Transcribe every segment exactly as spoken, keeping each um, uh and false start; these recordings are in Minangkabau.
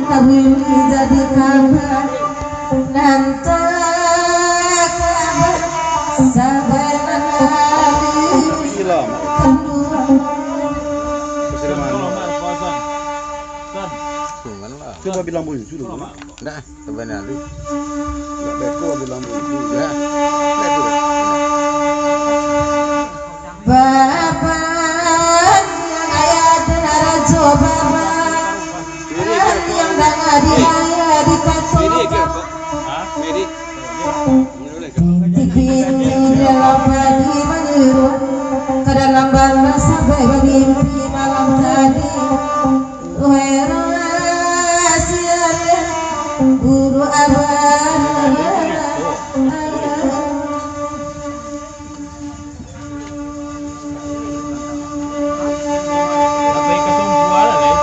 Kawin jadi kabar, nan takabah sabanan hari. Cuba bilang bunyi dulu. Ndak, sabanan hari. Ndak beko bilang bunyi dulu. Ndak. Ndak dulu. Bapak yang ayah dan rajo bapak yang danga di raya di kato. Binti-binti dalam padi manyeruak, ka dalam bana sampai bamimpi malam tadi. Wera sialan buru abah. Sampai ka Sumpuan lah, Leh.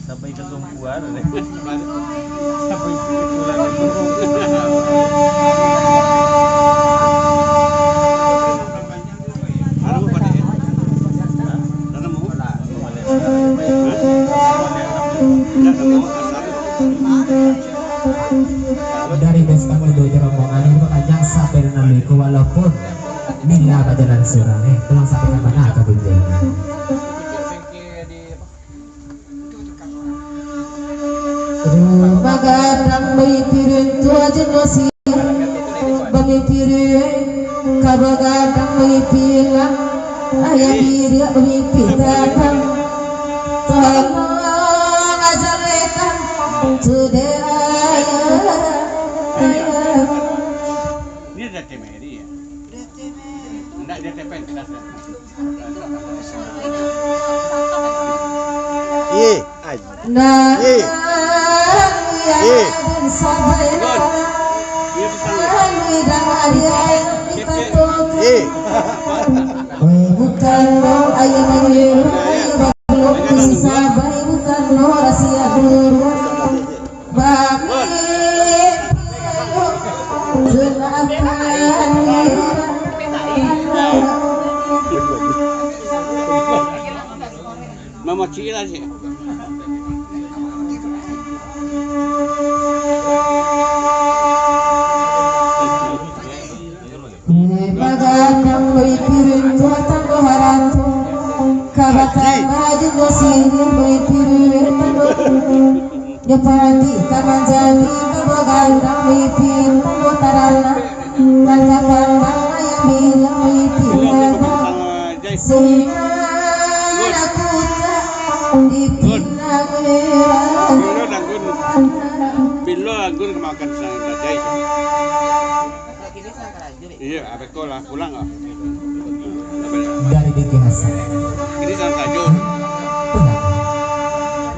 Sampai ka Sumpuan lah, Leh. Sampai ka Sumpuan. Dari Bos Tamu Dua Jerombongan ini, makanya sampai dengan Luko, walaupun Mila bajalan surang, eh, pulang sampai ka mana ka Binjai. Rumah gadang baipirin tu aja nasi. Bamimpi ka bagadang bamimpi lah. Ayah diri bamimpi datang. Tolong ajalkan tu dek ayah. Ini ada T M R I ya? Enggak, dia T P N, kita sudah. Ye, ai. Nah, Ye. Ye. Sabar. Ye, pesan. Eh. Bukan lo ayah mangilu, ayah baru bisa baik, bukan lo rahasia dulu. Bami Mama cik lah cik. Bagadang baipirin tu tando harato. Kabatang baju sini baipirin tando. Nyo padi ka manjadi ka bagadang baipirin tando tarana. Mata pandang ayam bilang baipirin tando. Sinan aku tak dipinang merah. Bilo lagun kemakan sangat jahit. Iyo, ah, betul lah, pulang lah. Dari B K Hasan. Ini salah sajo. Pulang.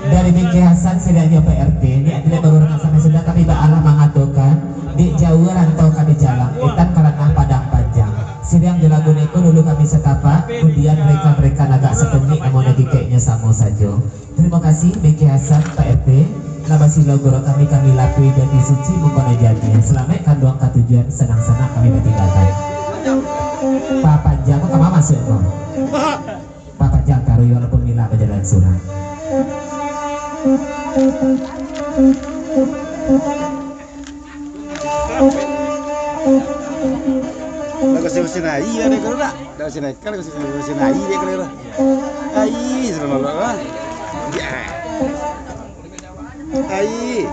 Dari B K Hasan, setidaknyo P R T, ini tidak baru sampai sudah, tapi baalah mangatokan, di jauah rantau kami jalang, etan ka ranah Padang Panjang. Siriang jo lagu niko dulu kami satapak, kemudian mereka-mereka agak sepenyik, namun hakikatnyo samo sajo. Terima kasih, B K Hasan, Pak R T, lah basilau gurau kami, kami lapui jadi suci mukana jati. Salamaik kanduang ka tujuan, sanang-sanang kami batinggakan. Papanjang ka ma masuak ko? Papanjang taruih walaupun Mila bajalan surang. Lagu Sina-Sina, iya, dek, kalau tak? Lagu Sina-Sina, lagu Sina-Sina, iya, dek, kalau tak? Ai, sudah nolak, ah. Ya. Ai.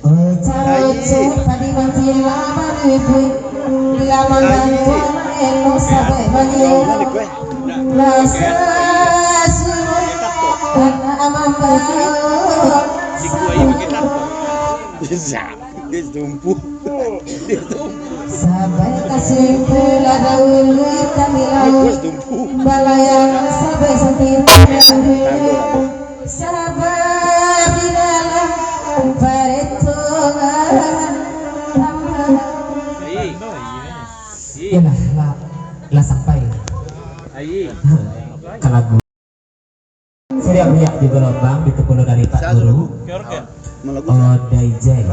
Ai. Sabai ka Simpul lah daulu kami lau. Balayang sabai Simpul. Sabar di dalam paretongan. Yalah, lah, lah sampai. Ai. Ka lagu. Siriak-riak di gelombang, di tepuluh dari Pak Guru. Odai Jai.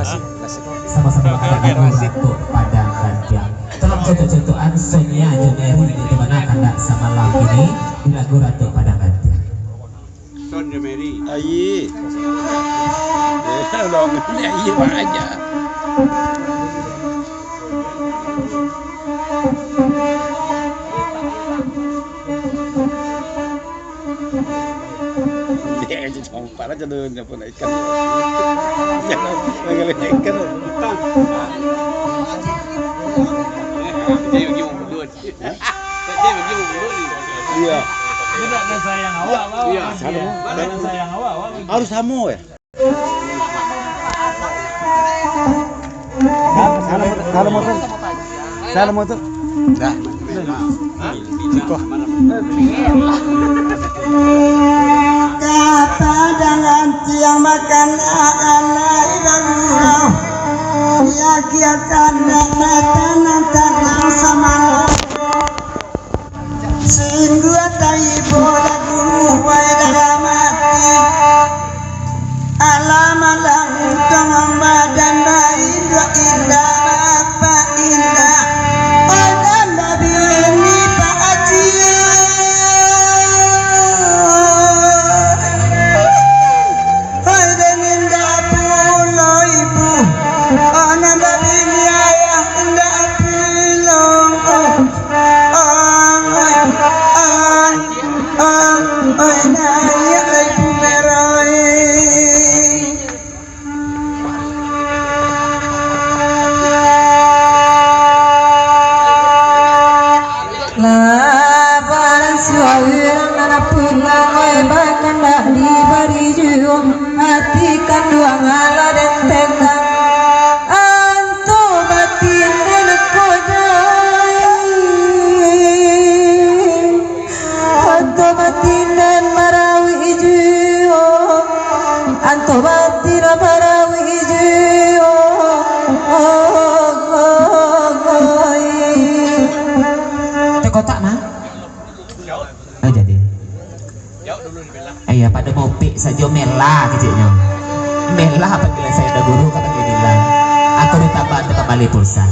Sama-sama makan lagu Ratok Padang Gantiang. Tolong contoh-contohan Sonia jo Mary di mana kandak samalam ini di lagu Ratok Padang Gantiang. Ih. Eh, dong, ini aja, Pak, aja. Dia aja compak aja dulu, nyapu ikan. Nyapu ikan. Dia pergi mulut. Hah? Dia pergi mulut ni. Iya. Dia tak ada sayang awak, Bang. Iya. Dia tak ada sayang awak, Bang. Harus sama ya? Salah, salah motor. Salah motor. Dah. Iko. Kapadangan tiang makan anak ibarulah. Ya kiakan nak tanang-tanang sama. Sungguah taibo lagu muhai dalam ati. Alam-alam tongong badan bainduak indak, bapak indak. Badan babini pak aji. Hai dengin dapur lo ibu. Anak babini ayah indak pulang. Laban surang nan pulang, oi, bakandak dibari juo, ati kanduang alah den tenggang. Anto batin den ko jai. Anto batin den marawik juo. Anto batin marawik juo. Teh kotak mah. Oh, jadi. Iya, pado mopik sajo mela keciknyo. Mela panggilan sayo dah guru ka pakai mela. Aku ditambah tu kambali pulsa.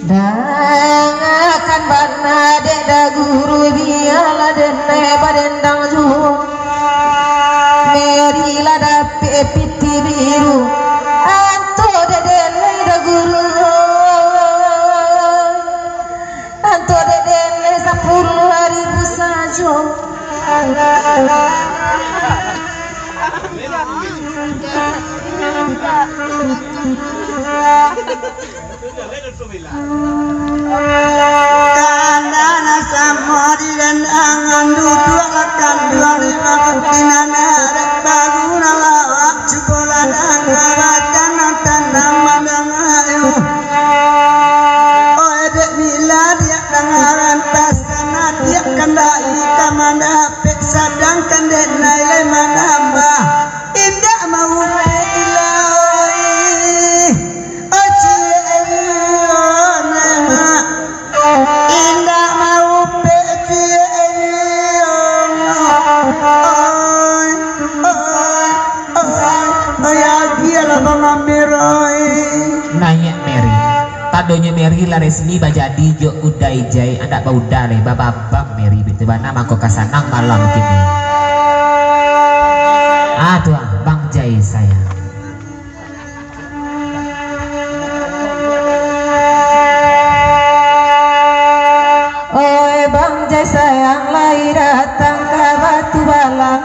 Dangakan bana dek da guru, bialah denai badendang juo. Mary lah dapek pitih biru, anto dek denai da guru. Anto dek denai sapuluah ribu sajo. Kandana samo di dandangan, duduaklah kanduang di mangkutinana, dek baguno lawak, cubolah dangarakan nan tanang mandangayo. Oe dek mila diak dangaran, pasana diak kandai ka mandapek, sadangkan dek nai lai manambah, indak maupek ilai. Indak maupek ciek. Oi, oi, oi, oi, agiahlah Bang Amir, oi. Naiak Mary. Tandonyo Mary lah resmi bajadi jo Uda Ijai, andak bauda lai, bababang Mary, bitu bana mangko ka sanang malam kini. Ah, tu ah, Bang Jai sayang. Oi, Bang Jai sayang lai datang ka Batu Balang,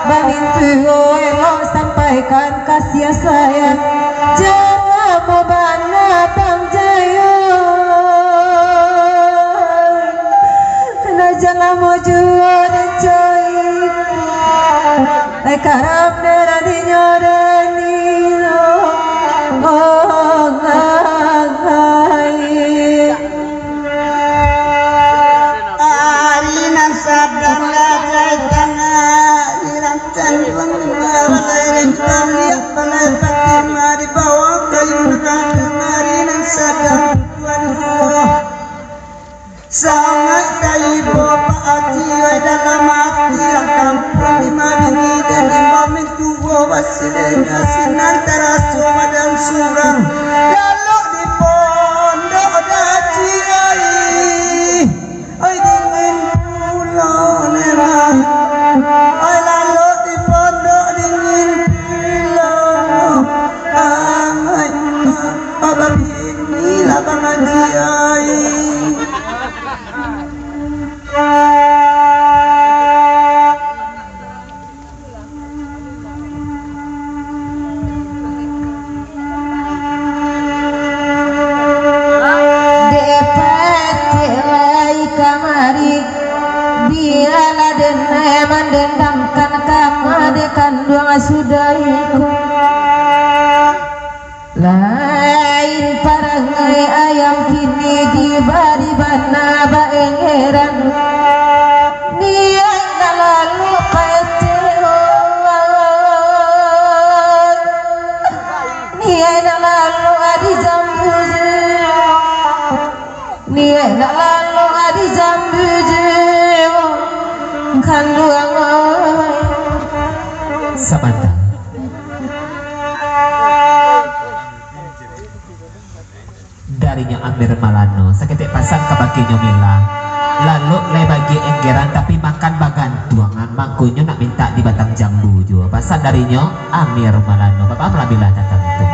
bamintuo elok sampai Ikan kasih sayang, jan lamo bana Bang Jayo. Nah, jan lamo juo nan coik. Ai karam darani nyorani lo. Oh, ah, ah, eh. Ari nan sadang gajah tangah, ari nan canduang lima balai rintang, liak balai Fatimah dibawa ka ibu nan gadang, ari nan sadang tuan Allah. Sangaik taibo Pak Haji, wai dalam ati lah kampuang di Madinah, den imbau mintuo basilenga sinan taraso badan surang. Lalok di pondok daci ai. Oi, dingin pulo, Nena. Oi, lalok di pondok dingin pulo. Ai, babini lah Bang Haji, ai. Dek pacik lai kamari, bialah den mandendangkan kama dek kanduang sudah iko. Lain parangai ayam kini dibari bana baengeran. Niaik nak lalu pacik, niaik nak lalu adi jambu jiwa. Niaik nak lalu adi jambu jiwa. Kanduang ai. Sabanta. Darinyo Amir Malano, saketek pasan ka bakinyo Mila. Lalok lai bagi enggeran, tapi makan bagantuangan, mangkonyo nak mintak di batang jambu juo. Pasan darinyo Amir Malano. Bapak malah Mila datang tu.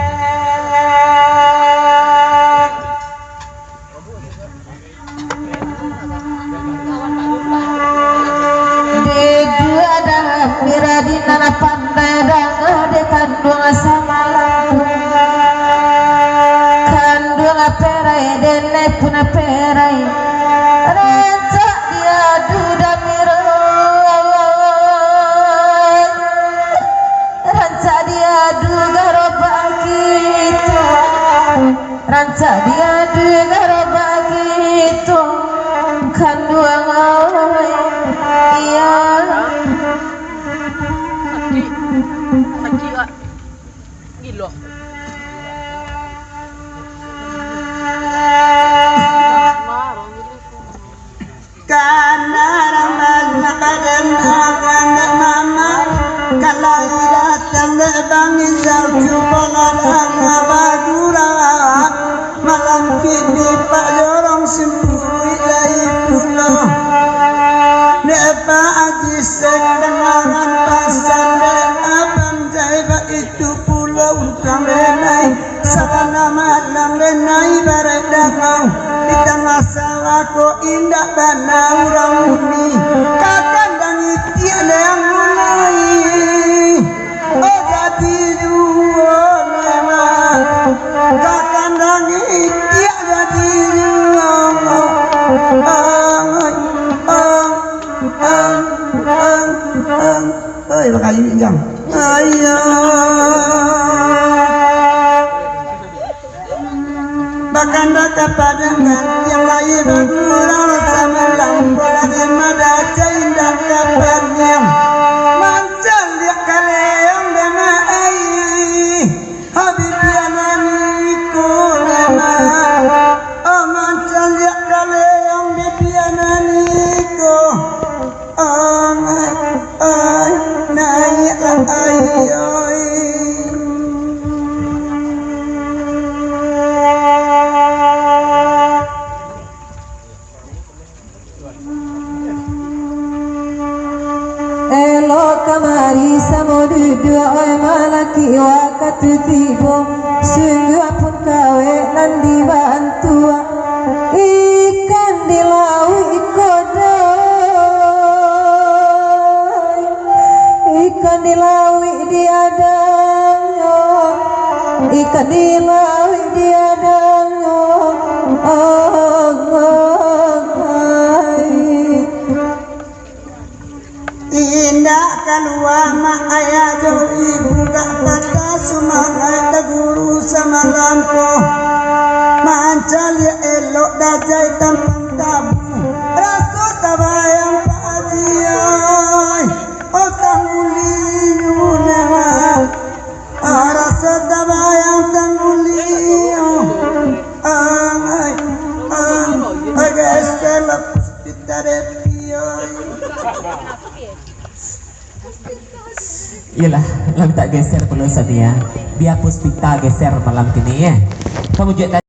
Dek duo dah Amir di nan pandai danga dek kanduang samalam. Kanduang perai, den pun perai. Rancak diadu Damir. Rancak diadu garobak kito. Rancak diadu garobak kito, kanduang ai, iyo. Sakik, sakik, ah. Gilo. Kandarang banyak badan akan dek mama, kalau datang dek Bang Izal, cubolah danga badurak. Malam kini Pak Jorong simpuik lai pulo. Dek Pak Haji Sek dangaran pasan dek Abang Jai, baitu pulo untuang denai. Sabana malam denai barek dangau, di tangah sawah ko indak bana urang muni. Kakandang itiak leang mulai, oh jadi duo lemak. Kakandang itiak jadi duo. Ang, ang, ang, ang, ang. Oi, bakayu jang. Ayo. Bakanda ka padangan, yang lain bagurau samalam, bola di madaca indak kapaniang. Mancaliak ka leong dema ai, habibian aniko dema. Oh, mancaliak ka leong bibian aniko. Ai, ai, naiak, ai, ai. Elok kamari samo duduak, oi malaki wakatu tibo, sungguah pun kawek nan dibantuak. Ikan di lauik iko dai, ikan di lauik di adai. Kadimai diadangnyo, oh, oh, ai. Indak kalua mak ayah jo ibu, gak patah sumangaik guru samalam ko. Mancaliak elok dajai tampang tabu, raso tabayang Pak Haji ai, oh, tanggulinyo nengah. Ah, raso tabayang tanggulinyo. Ai, ai, ai, geser lah puspita depi, ai. Iyolah, lah mintak geser pulo Sania. Bia puspita geser malam kini, yo. Kamu juo